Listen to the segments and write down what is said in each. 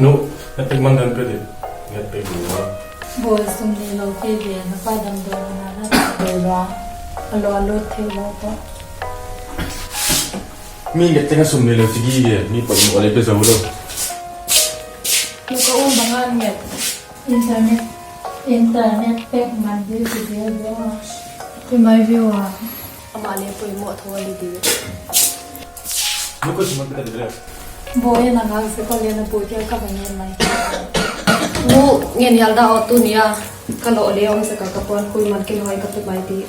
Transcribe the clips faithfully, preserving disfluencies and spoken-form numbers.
Nu, ngetpek man dan pe di. Ngetpek di. Boi, sum neilou kei ve, na pa damdawi na na doi lou. A lou a lou thei lou toh. Mi nget teng a sum neilou chi gige, mi poimoh leh pe zou lou. Lu ka um bang a nget. Internet, internet pack man di video view a. Pi mai view a. Amah leh poimoh thou a di di. Lu ka sum man pe di le. Boi, na ngak se ko le na pu tia ka bang ngen mai. Nu, ngen hial da o, tuni a. Ka lou leh om se ka, ka puan kui man kin hoi ka pe mai di.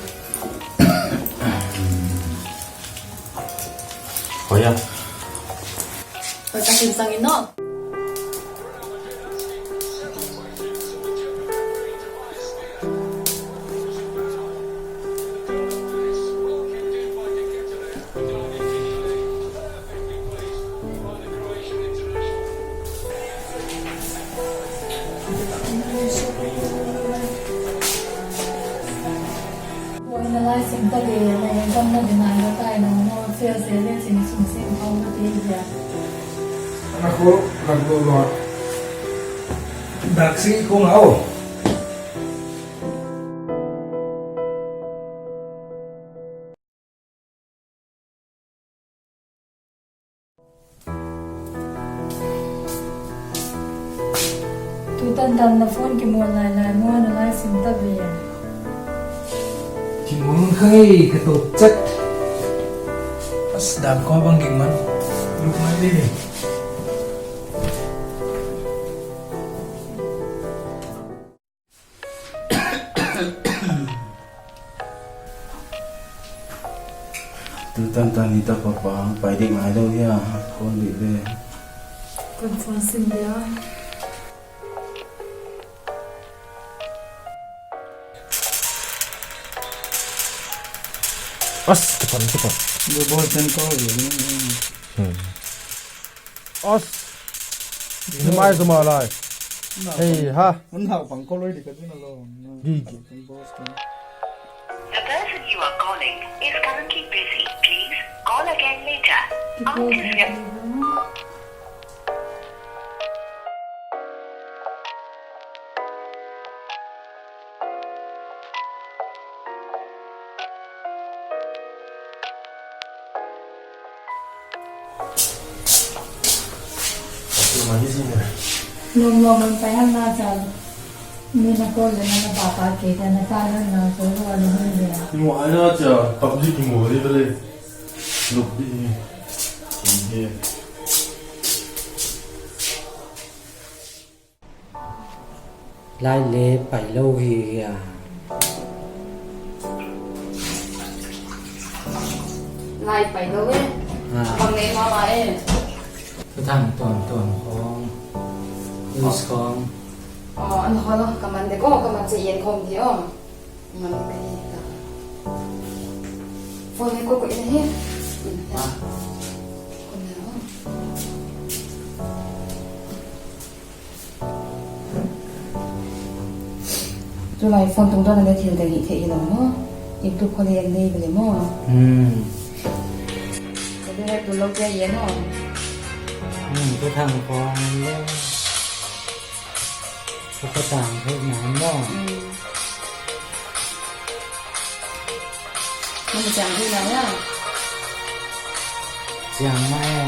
Hoih a. Hoih ka sim sang in no. Boi, na laisim ta leh, na exam na dinai la tai na mo, chia se leh sim sum sim pau na te dia. Na ko, na ko lo. Dak si ko ngau. Tutan tan na phone kimawl lailai maw, na laisim ta ve. Kimawl khai ka to chat. As dam ko bang ging man. Luk mai di. Tutan tan ni ta papa, pai ding ngai lou hia, kon di ve. Kon phone sim dia. As, cepat, cepat. Dia bawa jangkau dia. Hmm. Os. Zumai zuma lai. Hei, ha. Hei, hei. Gigi. The person you are calling is currently busy. Please call again later. After Nom nom man pai ham na chal. Mi na ko le na ba pa ke ta na ta na na ko lo lo le. Mo ai na cha, PUBG ki mo le le. Luk di. Ni. Lai le pai lou hi hia. Lai pai lou e. Ah. Bang nei ma ma e. Ka thang tuan tuan khong. News khong. Oh, an hol ka man de ko, ka man che yen khong di o. Man ka hi ta. Phone ni ko ko in hi. Ah. Ko na o. Tulai phone tungtawn a leh thil dang hih theih hilou maw. YouTube khong leh en nei bel maw. Hmm. Ka leh tu lou te yen maw. Hmm, tu thang khong leh. Ka pa tang thei na maw. Hmm. Nang chiang thei na ya? Chiang mai.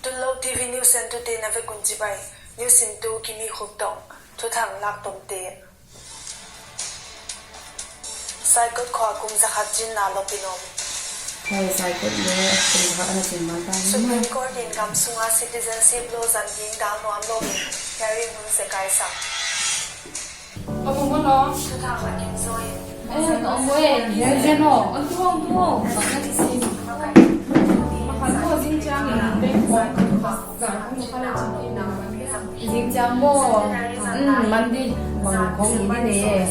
Tunlou T V News Center te na vek un chibai. News sintu Kimi Khuptong. Thuthang lak tomte. Saikot khua kum zakhat chin na lopin om. Hoi, Saikot leh kum zakhat ana chin man ta hi. Supreme Court in gam sunga citizenship law zan ding dal nuam lou in hearing hun zekai sak. Ka mu mu lo. Thuthang lak in zoi. Eh, ka mu e. Zen zen o. An tu o, an tu o. Bang na kisim. Makan ko zing chiang in beng ko. Zing chiang maw, mm, man di, bang khong hi di ne.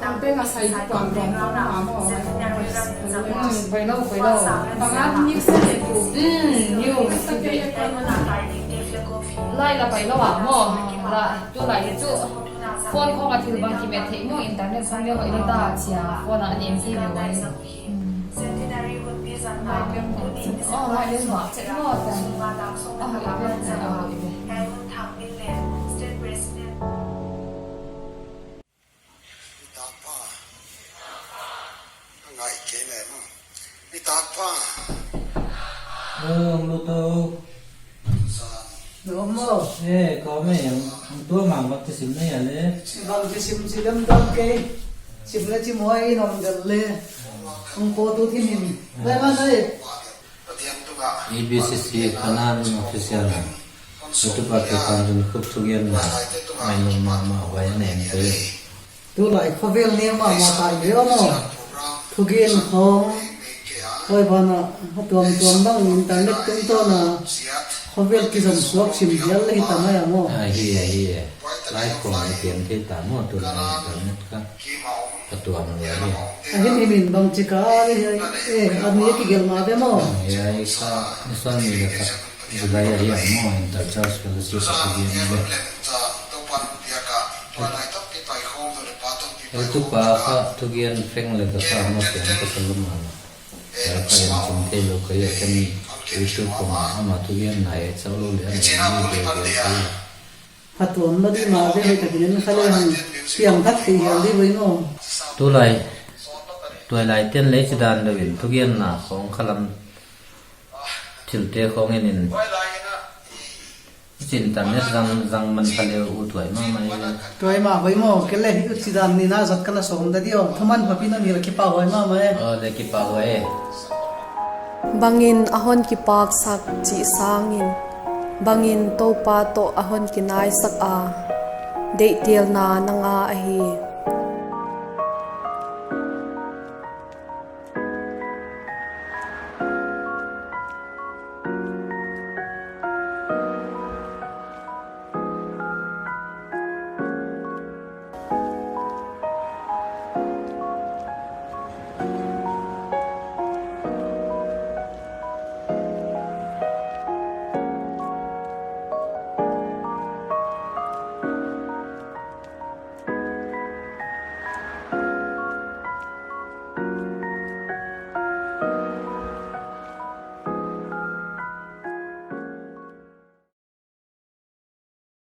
Ang pe nga sai di tuang tuang tuang ma maw. Mm, pai lou, pai lou. Bang a ni sa di tu. Mm, ni sa di. Lai la pai lou a maw. La, tu lai tu. Phone khong a thil bang kimet thei maw, internet khong leh hoih lou ta chia. Phone a ni em ki leh wai. Mm. Centenary hun pi zan na, tuni December sawmnga dak sawmnga leh khat a, Lalmuanthang Minlen, State President. Nitakpa. Ngai kei leh maw. Nitakpa. Hello, hello. Nuam maw? Eh, ka om e, hong tua mang baptism nei a le. Baptism chi lam dam kei. Sim le chi maw, i nom del le. Hong ko tu thin hin. Lai ma lai. E B C C Kanaan Official. Tupa ke kan jun khup thugen na. Mai nom mahmah huai a nem te. Tulai khovel ni mahmah ta i ve maw. Thugen khong. Huai banah, a tuamtuam bang internet tungtawn a. Khovel kizom suak sim hial le hi ta mai a maw. Ah, hi, hi. Lai khong i tiam thei ta maw, tulai internet ka. Ka tuam lua hi. A hin himin bang chi ka le hi, eh, a mi kigelh ma ve maw. Hiai ka, ni sawm ni leh khat July a hi a maw, Inter Church Fellowship a thugen ve. Hei tupa kha thugen feng le ka sa maw, siam ka sa lum a. Ka ka in chim thei lou ka hi a, ka ni YouTube khong a ama thugen na e, chau lou le a ni ve ve ka hi. Phattuam lou di mah ve, hoihtak in kha le hang piang thak thei hial di ve maw. Tulai, tuailai ten leh chidan deuh in thugenna khong khalam thilte khong in in. Chin internet zang, zang man kha le uh tuai mahmah e. Tuai mah ve maw, kei leh hi uh chidan ni na zat ka la sawm da di aw. Thuman pha pi na ni leh kipahhuai mahmah e. Aw, leh kipahhuai e. Bangin a hon kipaksak chih sangin, bangin Toupa toh a hon kinaisak a, deihtelna nang a ahi.